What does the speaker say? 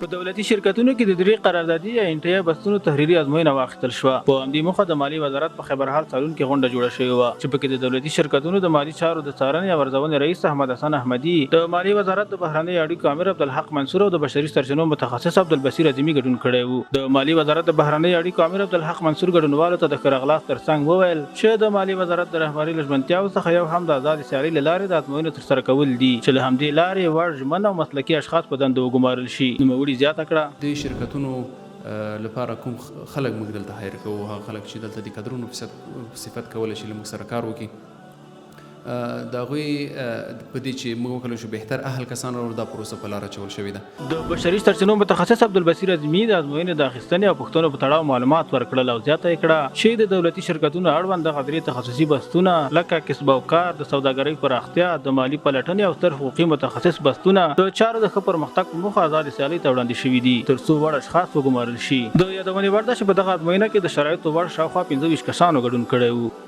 په دولتي شرکتونو کې د درې قراردادي یا انټیا بستونو تحریري ازموینه واخیستل شوه. په همدې موخه د مالي وزارت په خیبرهال سالون کې غونډه جوړه شوې وه چې پکې د دولتي شرکتونو د مالي چارو د څارنې او ارزونې رئیس احمد حسن احمدي، د مالي وزارت د بهرنیو اړیکو امیر عبدالحق منصور او د بشري سرچینو متخصص عبدالبصیر عظیمي ګډون کړی وو. د مالي وزارت د بهرنیو اړیکو امیر عبدالحق منصور ګډونوالو ته د ښه راغلاست ترڅنګ وویل چې د مالي وزارت د رهبرۍ له ژمنتیاوو څخه یو هم د ازادې سیالۍ له لارې د ازموینو ترسره کول دي چې له همدې لارې وړ، ژمن او مسلکي اشخاص په دندو وګمارل شي. نوموړي زیاته کړه. د شرکتونو لپاره کوم خلک موږ دلته هایر کوو، هغه خلک چې دلته د کدرونو په صفت کولی شي له موږ سره کار وکړي، د هغوی په دې چې موږ وکولی شو بهتر اهل کسان راوړو، دا پروسه په لاره اچول شوې ده. د بشري سرچینو متخصص عبدالبصیر عظیمي د ازموینې د اخیستنې او پوښتنو په تړاو معلومات ورکړل او زیاته یې کړه چې د دولتي شرکتونو اړوند دغه درې تخصصي بستونه لکه کسب او کار، د سوداګرۍ پراختیا، د مالي پلټنې او ستر حقوقي متخصص بستونه د چارو د ښه پرمختګ په موخه ازادې سیالۍ ته وړاندې شوي دي تر څو وړ اشخاص وګمارل شي. د یادونې وړ ده چې په دغه ازموینه کې د شرایطو وړ شاوخوا 25 کسانو ګډون کړی وو.